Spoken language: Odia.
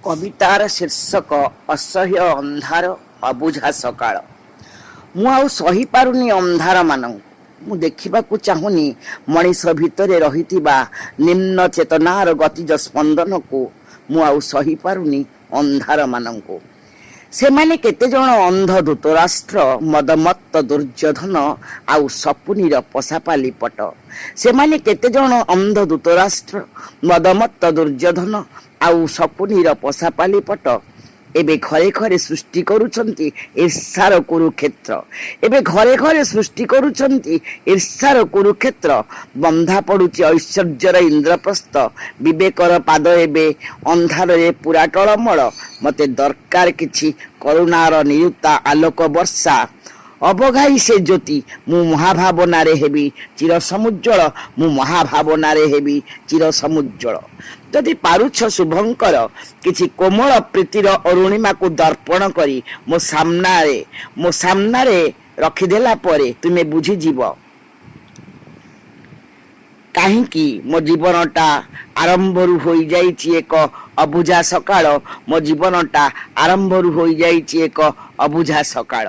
କବିତାର ଶୀର୍ଷକ ଅସହ୍ୟ ଅନ୍ଧାର, ଅବୁଝା ସକାଳ। ମୁଁ ଆଉ ସହିପାରୁନି ଅନ୍ଧାରମାନଙ୍କୁ। ମୁଁ ଦେଖିବାକୁ ଚାହୁଁନି ମଣିଷ ଭିତରେ ରହିଥିବା ନିମ୍ନ ଚେତନାର ଗତିଜ ସ୍ପନ୍ଦନକୁ। ମୁଁ ଆଉ ସହିପାରୁନି ଅନ୍ଧାରମାନଙ୍କୁ। ସେମାନେ କେତେଜଣ ଅନ୍ଧ ଧୃତରାଷ୍ଟ୍ର, ମଦମତ୍ତ ଦୁର୍ଯ୍ୟୋଧନ ଆଉ ଶକୁନିର ପଶାପାଲି ପଟ। ସେମାନେ କେତେଜଣ ଅନ୍ଧ ଧୃତରାଷ୍ଟ୍ର, ମଦମତ୍ତ ଦୁର୍ଯ୍ୟୋଧନ ଆଉ ଶକୁନିର ପଶାପାଲି ପଟ, ଏବେ ଘରେ ଘରେ ସୃଷ୍ଟି କରୁଛନ୍ତି ଈର୍ଷାର କୁରୁକ୍ଷେତ୍ର। ଏବେ ଘରେ ଘରେ ସୃଷ୍ଟି କରୁଛନ୍ତି ଈର୍ଷାର କୁରୁକ୍ଷେତ୍ର। ବନ୍ଧା ପଡୁଛି ଐଶ୍ୱର୍ଯ୍ୟର ଇନ୍ଦ୍ରପ୍ରସ୍ଥ। ବିବେକର ପାଦ ଏବେ ଅନ୍ଧାରରେ ପୁରା ଟଳମଳ। ମତେ ଦରକାର କିଛି କରୁଣାର ନିରୁତା ଆଲୋକ ବର୍ଷା। ଅବଗାହି ସେ ଜ୍ୟୋତି, ମୁଁ ମହାଭାବନାରେ ହେବି ଚିର ସମୁଜ୍ଜଳ। ମୁଁ ମହାଭାବନାରେ ହେବି ଚିର ସମୁଜ୍ଜଳ। ଯଦି ପାରୁଛ ଶୁଭଙ୍କର, କିଛି କୋମଳ ପ୍ରୀତିର ଅରୁଣିମାକୁ ଦର୍ପଣ କରି ମୋ ସାମ୍ନାରେ ରଖିଦେଲା ପରେ ତୁମେ ବୁଝିଯିବ କାହିଁକି ମୋ ଜୀବନଟା ଆରମ୍ଭରୁ ହୋଇଯାଇଛି ଏକ ଅବୁଝା ସକାଳ। ମୋ ଜୀବନଟା ଆରମ୍ଭରୁ ହୋଇଯାଇଛି ଏକ ଅବୁଝା ସକାଳ।